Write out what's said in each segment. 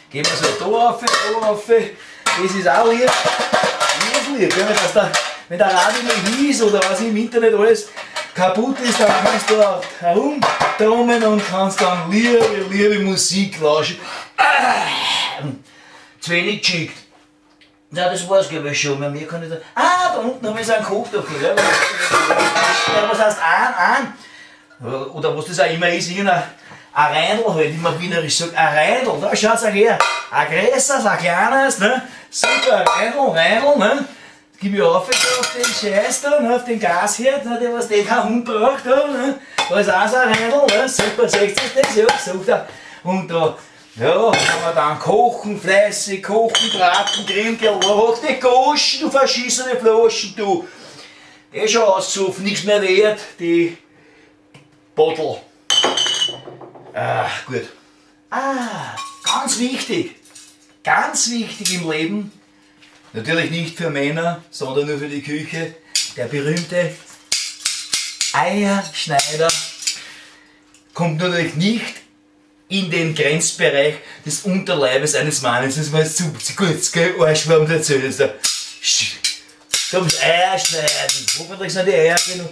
Gehen wir so da rauf, da rauf. Das ist auch lieb. Das ist lieb, gell? Dass da, wenn der Radio nicht ist oder was im Internet alles kaputt ist, dann kannst du auch herumtrommeln und kannst dann liebe, liebe Musik lauschen. Ah, zu wenig geschickt. Ja, das war's, glaube ich, schon. Mehr kann ich da. Ah, da unten haben wir so einen Kochtopf. Ja, was heißt ein? Oder was das auch immer ist, irgendein ein Reindl halt, wie man wienerisch sagt. Ein Reindl, da schaut's auch her. Ein größeres, ein kleines, ne? Super, Reindl, Reindl, ne? Gib ich auf, auf den Scheiß da, ne? Auf den Gasherd, ne? Der was den kein Hund braucht, da, ne? Da ist auch so ein Reindl, ne? Super, seht ihr das? Ja, super. Und da, ja, haben wir dann kochen, fleißig, kochen, braten, grillen, hoch die Goschen, du verschissene Flaschen, du. Eh schon auszufen, nichts mehr wert, die Bottle. Ah, gut. Ah, ganz wichtig im Leben, natürlich nicht für Männer, sondern nur für die Küche, der berühmte Eierschneider kommt natürlich nicht in den Grenzbereich des Unterleibes eines Mannes. Das war jetzt zu kurz, gell? Arschwurm dazu. Da muss Eier schneiden. Hoffentlich sind die Eier genug,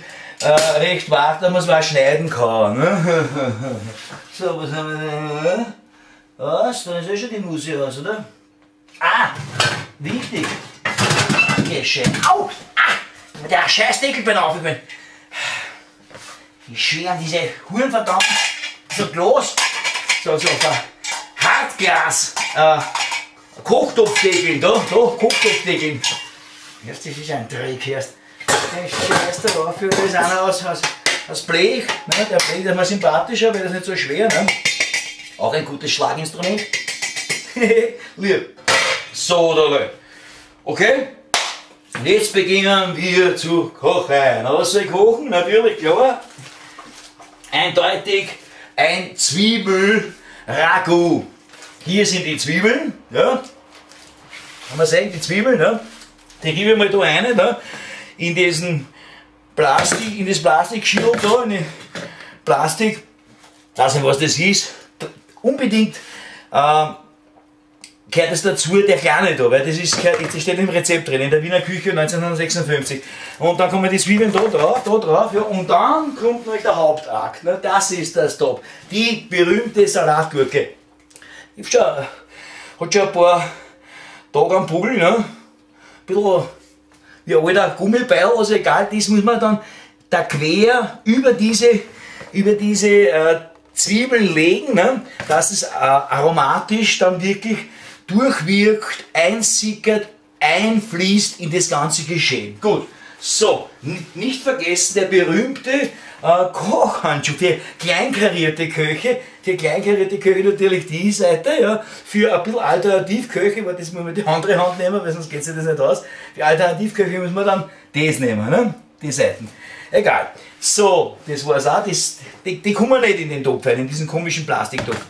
recht wach, dass man es auch schneiden kann. Ne? So, was haben wir denn? Was? Da ist eh schon die Musik aus, oder? Ah! Wichtig! Geschenk. Au! Ah! Der Scheißdeckel bin aufgekommen. Wie schwer diese Huren verdammt. So Glas. So, so, Hartglas. Kochtopfdeckel, da, Kochtopfdeckel. Das ist ein Dreck, erst. Der Scheiß da drauf, das ist einer aus Blech. Ne? Der Blech ist mal sympathischer, weil das nicht so schwer. Ne? Auch ein gutes Schlaginstrument. Lieb. So, da. Okay? Und jetzt beginnen wir zu kochen. Was soll ich kochen? Natürlich, klar. Eindeutig ein Zwiebel-Ragout. Hier sind die Zwiebeln. Ja. Kann man sehen, die Zwiebeln. Ne? Die gebe ich mal da rein, ne? In diesen Plastik, in das Plastikschirl da, in den Plastik, weiß nicht, was das ist, unbedingt gehört das dazu, der Kleine da, weil das ist, das steht im Rezept drin, in der Wiener Küche 1956. Und dann kommen die Zwiebeln da drauf, ja, und dann kommt noch der Hauptakt, ne? Das ist das Top, die berühmte Salatgurke. Ich hab schon, hat schon ein paar Tage am Buckel, ne? Ein bisschen wie ein alter Gummibeil, also egal, das muss man dann da quer über diese Zwiebeln legen, ne? Dass es aromatisch dann wirklich durchwirkt, einsickert, einfließt in das ganze Geschehen. Gut, so, nicht vergessen, der berühmte Kochhandschuh für kleinkarierte Köche, natürlich die Seite, ja, für ein bisschen Alternativköche, weil das muss man die andere Hand nehmen, weil sonst geht sich das nicht aus. Für Alternativköche muss man dann das nehmen, ne? Die Seiten. Egal. So, das war's auch. Die kommen nicht in den Topf rein, in diesen komischen Plastiktopf.